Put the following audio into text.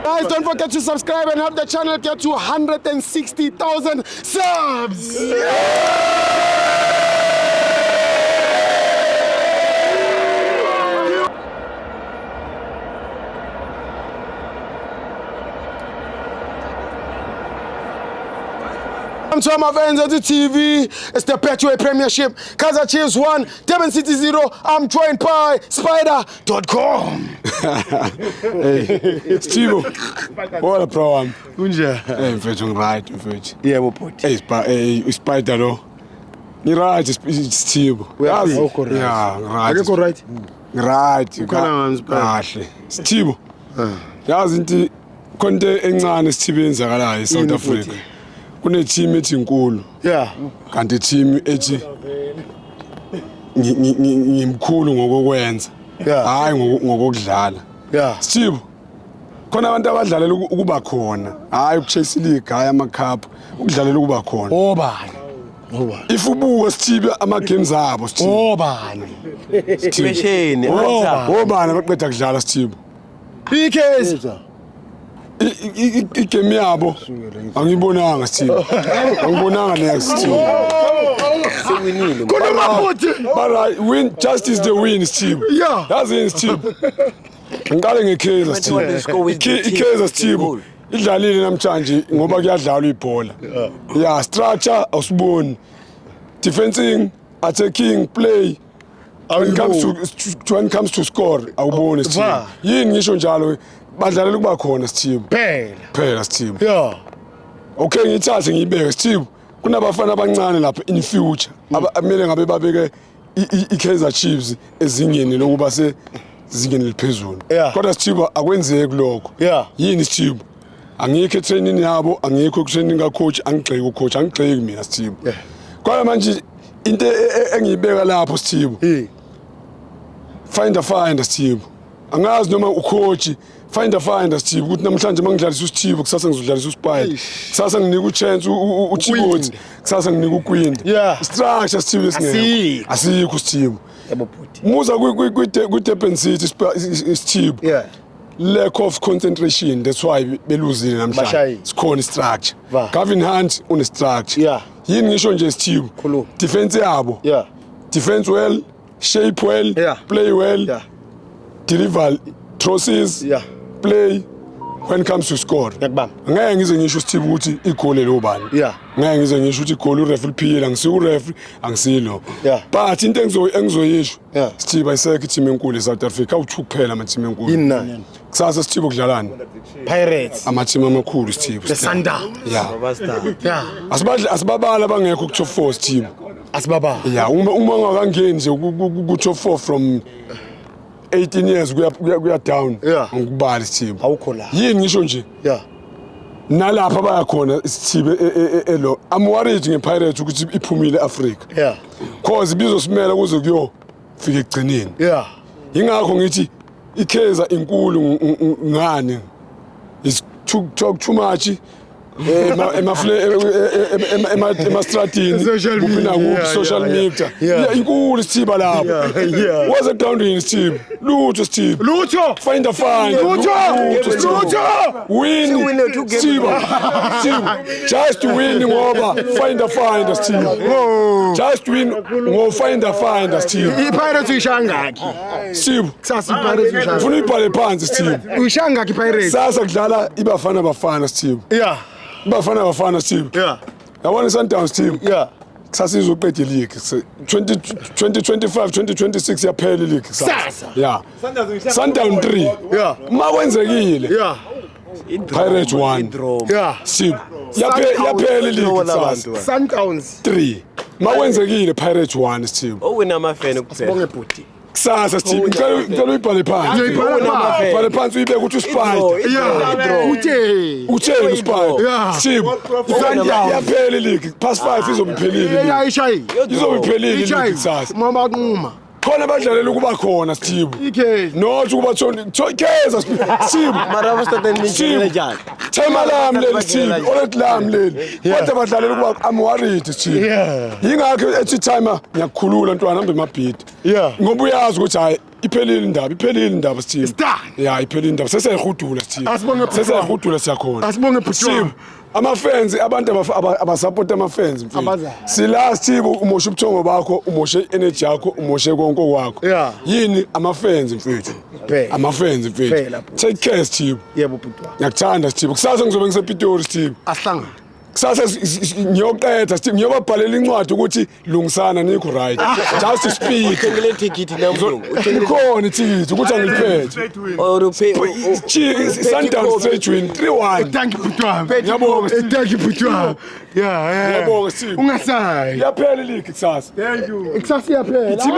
Guys, don't forget to subscribe and help the channel get to 160,000 subs. Welcome to my fans on the TV. It's the Betway Premiership. Kaizer Chiefs 1, Durban City 0. I'm joined by Spider.com. Hey, Steve. Hola bro wami. Kunjani? Hey mfethu ngiright mfethu. Yebo bhuti. Hey spa hey uSpider lo. Ngiright Steve. Uyazi? Awukho right. Yeah, ngiright. Akekho right? Ngiright. Ukhala ngani, Spider? Kahle. Steve. Yazi into khonto encane Steve eyenzakalayo eSouth Yini Africa. futhi? Kune team ethi inkulu Yeah. kanti team ethi ngimkhulu ngokokwenza. Yeah. Hayi ngokokudlala. Yeah. Steve khona abantu abadlalela ukuba khona hayi ukuchase league hayi ama cup ukudlalela ukuba khona. Obani? Obani? If ubuka Steve ama games abo Steve. Obani? Besheni. Obani abaqeda kudlala Steve? PKs. Igame yabo angiyibonanga Steve. Angibonanga next Steve. Sewinile. Khuluma futhi. But win justice the win Steve. Yeah. Yazi Steve. Ngiqale ngeKaizer Steve. IKaizer Steve idlalile namhlanje ngoba kuyadlalwa ibhola. Yeah, structure awusiboni. Defending, attacking, play. When it comes to when it comes to score awuboni Steve. Yini ngisho njalo badlalela ukuba khona Steve. Phela. Phela Steve. Yeah. Okay ngithathe ngiyibeke Steve. Kunabafana abancane lapha in future abamele ngabe babeke i-Kaizer Chiefs ezingeni lokuba sezingeni eliphezulu. Kodwa Steve akwenzeki lokho. Yini Steve? Angikho etraining yabo, angikho training ka coach, angigxeki ucoach, angigxeki mina Steve. Kodwa manje into engiyibeka lapho Steve. Finder Steve. Angazi noma ucoach finder Steve ukuthi namhlanje mangidlalisa uSteve kusasa ngizodlalisa uSpide. Kusasa nginika uchance uChibotsi, kusasa nginika uQueen. Structure Steve esingekho. Asikho Steve. Yebo bhuti. Muza ku Durban City Steve. Yeah. Lack of concentration, that's why beluzile namhlanje. Sikhona structure. Gavin Hunt une structure. Yeah. Yini ngisho nje Steve. Defense yabo. Yeah. Defense well, shape well, yeah. Play well. Yeah. Deliver crosses. Yeah. Play when it comes to score. Ngiyakubamba. Ngeke ngize ngisho Steve ukuthi igoli lobani. Yeah. Ngeke ngize ngisho ukuthi igoli ureferee uphila, ngisiyo ureferee, angisilo. Yeah. But into engizoyisho Yeah. Steve ayisekho i-team enkulu eSouth Africa, awuthu kuphela ama team enkulu. Yini na? Kusasa Steve kudlalani? Pirates. Ama team amakhulu Steve. The Sundowns. Yeah. Yeah. Asibadle asibabala abangekho ku top 4 Steve. Asibabala. Yeah, uma ungakangeni nje ku top 4 from 18 years kuya down. Yeah. Ngikubali Steve. Awukho la. Yini ngisho nje? Yeah. Nalapha baya khona Steve elo. I'm worried ngePirates ukuthi iphumile eAfrica. Yeah. Cause ibizosimela kuze kuyo fika ekugcineni. Yeah. Ingakho ngithi iKaizer inkulu ngani. Is too talk too much. Emastratini kuphi nakuphi social media. Inkulu Steve lapho. Waze groundini Steve. Lutho Steve. Lutho. Find. Lutho. Lutho. Win. Steve. Steve. Just win ngoba find Steve. Just win ngo find Steve. iPirates uyishaya ngakhi? Steve. Kusasa iPirates uyishaya. Ufuna uyibhale phansi Steve. Uyishaya ngakhi iPirates? Sasa kudlala iBafana Bafana Steve. Yeah. Bafana Bafana Steve. Yeah. Yabona iSundowns team. Yeah. Kusasa izoqeda ileague. 2025 2026 yaphela ileague kusasa. Yeah. Sundown 3. Yeah. Makwenzekile. Yeah. Pirates 1. Yeah. Steve. Yaphela ileague kusasa. Sundowns 3. Makwenzekile Pirates 1 Steve. Owina amafeni kuphela. Sibonge bhuti. Kusasa Steve ngicela uyibhale phansi. Uyibhale phansi uyibeke ukuthi uSpider. Yeah. Uthe uSpider. Steve. Yaphela ileague. Past 5 izobe iphelile. Yeah, ishayi. Izobe iphelile ileague kusasa. Mama nquma. Khona abadlalela ukuba khona Steve. IK. Not ukuba Kaizer Steve. Mara abasithatha Steve. Thema lami leli Steve. Olet lami leli. Kodwa badlalela ukuba I'm worried Steve. Yeah. Yingakho ethi timer ngiyakukhulula ntwana hambe emabhidi. Yeah. Ngoba uyazi ukuthi hayi Iphelile indaba, iphelile indaba Steve. It's done. Yeah, iphelile indaba. Sesiyayihudula Steve. Asibonge bhuti wami. Sesiyayihudula siyakhona. Asibonge bhuti wami. Steve, ama-fans abantu abasupport ama-fans mfethu. Abazayo. Sila Steve umoshe ubuthongo bakho, umoshe i-energy yakho, umoshe konke okwakho. Yeah. Yini ama-fans mfethu? Phela. Ama-fans mfethu. Phela, bhuti. Take care Steve. Yebo bhuti wami. Ngiyakuthanda Steve. Kusasa ngizobe ngisePitori Steve. Asihlangane. Kusasa ngiyoqeda Steve ngiyobabhalela incwadi ukuthi lungisana nikho right. Just speak. Uthengile ithikithi na mlungu. Uthengile Ikhona ithikithi ukuthi angiliphethe. or uphe Sundowns straight win 3-1. Thank you bhuti wami. Ngiyabonga Steve. Thank you bhuti wami. Yeah, yeah. Ngiyabonga Steve. Ungasayi. Iyaphela iligi kusasa. Thank you. Kusasa iyaphela. Team